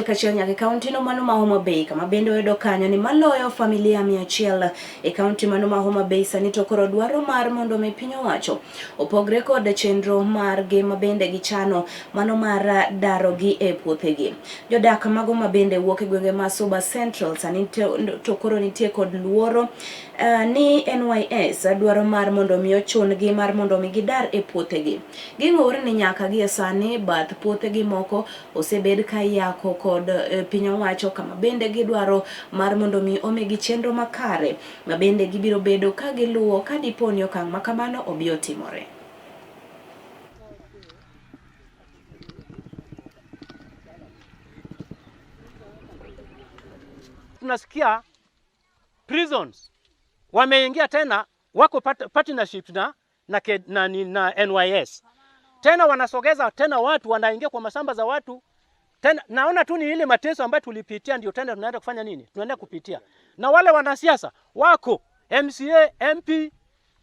Kachiel nyaka e kaunti no mano ma Homa Bay, kama bende oyudo kanyo ni maloyo familia 100 e kaunti mano ma Homa Bay sani to koro dwaro mar mondo mi piny owacho opogre kod chenro margi ma bende gichano mano mar darogi e puothegi. Jodak mago ma bende wuok e gwenge ma Suba Central sani to koro nitie kod luoro ni NYS dwaro mar mondo mi ochun-gi mar mondo mi gidar e puothegi. Ging'ur ni nyaka gie sani bath puothegi moko osebed ka iyako kod piny owacho, kama bende gidwaro mar mondo mi omigi chenro makare ma bende gibiro bedo ka giluwo ka dipo ni okang' ma kamano obi otimore. Tunasikia prisons wameingia tena, wako partnership na NYS tena, wanasogeza tena watu wanaingia kwa mashamba za watu tena. Naona tu ni ile mateso ambayo tulipitia ndio tena tunaenda kufanya nini? Tunaenda kupitia. Na wale wanasiasa wako MCA, MP,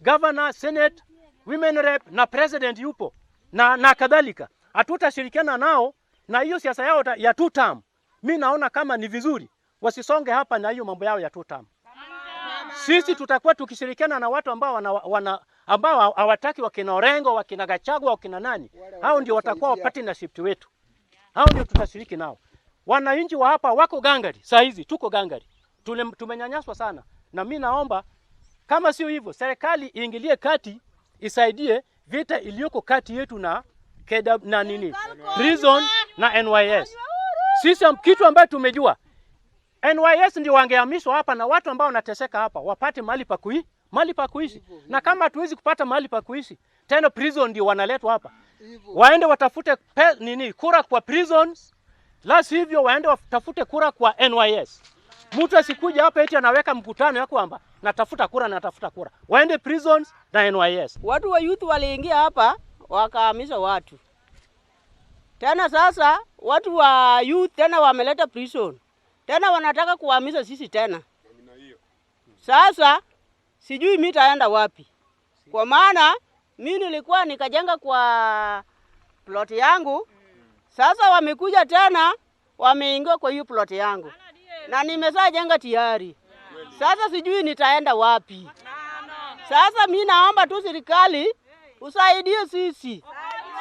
governor, senate, women rep na president yupo na kadhalika. Hatutashirikiana nao na hiyo siasa yao ya two term. Mi naona kama ni vizuri wasisonge hapa na hiyo mambo yao ya two term. Sisi tutakuwa tukishirikiana na watu ambao ambao hawataki wakina Orengo, wakina Gachagua, wakina nani. Hao ndio watakuwa partnership wetu. Hao ndio tutashiriki nao. Wananchi wa hapa wako gangari, saa hizi tuko gangari. Tumenyanyaswa sana. Na mi naomba kama sio hivyo serikali iingilie kati, isaidie vita iliyoko kati yetu na KW, na nini? Prison na NYS. Sisi kitu ambayo tumejua NYS ndio wangehamishwa hapa na watu ambao wanateseka hapa wapate mahali pa kuishi. Na kama hatuwezi kupata mahali pa kuishi, tena prison ndio wanaletwa hapa. Waende watafute kura kwa prisons, la sivyo waende watafute kura kwa NYS. Mtu asikuja hapa eti anaweka mkutano ya kwamba natafuta kura, natafuta kura. Waende prisons na NYS. Watu wa youth waliingia hapa wakahamisha watu. Tena sasa watu wa youth tena wameleta prison. Tena wanataka kuhamisha sisi tena. Sasa sijui mimi nitaenda wapi. Kwa maana mimi nilikuwa nikajenga kwa plot yangu. Sasa wamekuja tena wameingia kwa hiyo plot yangu. Na nimeshajenga tayari. Sasa sijui nitaenda wapi. Sasa mimi naomba tu serikali usaidie sisi.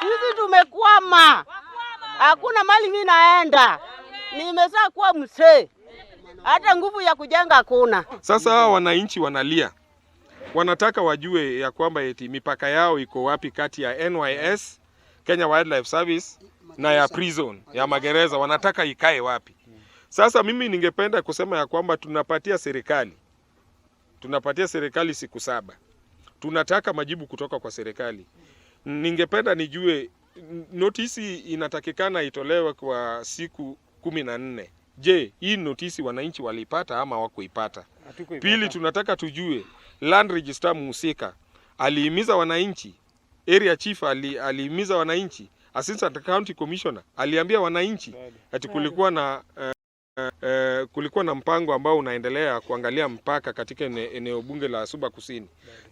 Sisi tumekwama. Hakuna mali mimi naenda. Nimeshakuwa mzee. Hata nguvu ya kujenga hakuna. Sasa hawa wananchi wanalia. Wanataka wajue ya kwamba eti mipaka yao iko wapi kati ya NYS, Kenya Wildlife Service na ya prison, ya magereza, wanataka ikae wapi. Sasa mimi ningependa kusema ya kwamba tunapatia serikali siku 7. Tunataka majibu kutoka kwa serikali. Ningependa nijue notisi inatakikana itolewe kwa siku 14. Je, hii notisi wananchi walipata ama hawakuipata? Pili, tunataka tujue land registrar mhusika alihimiza wananchi, area chief alihimiza wananchi, assistant county commissioner aliambia wananchi ati kulikuwa na mpango ambao unaendelea kuangalia mpaka katika eneo bunge la Suba Kusini.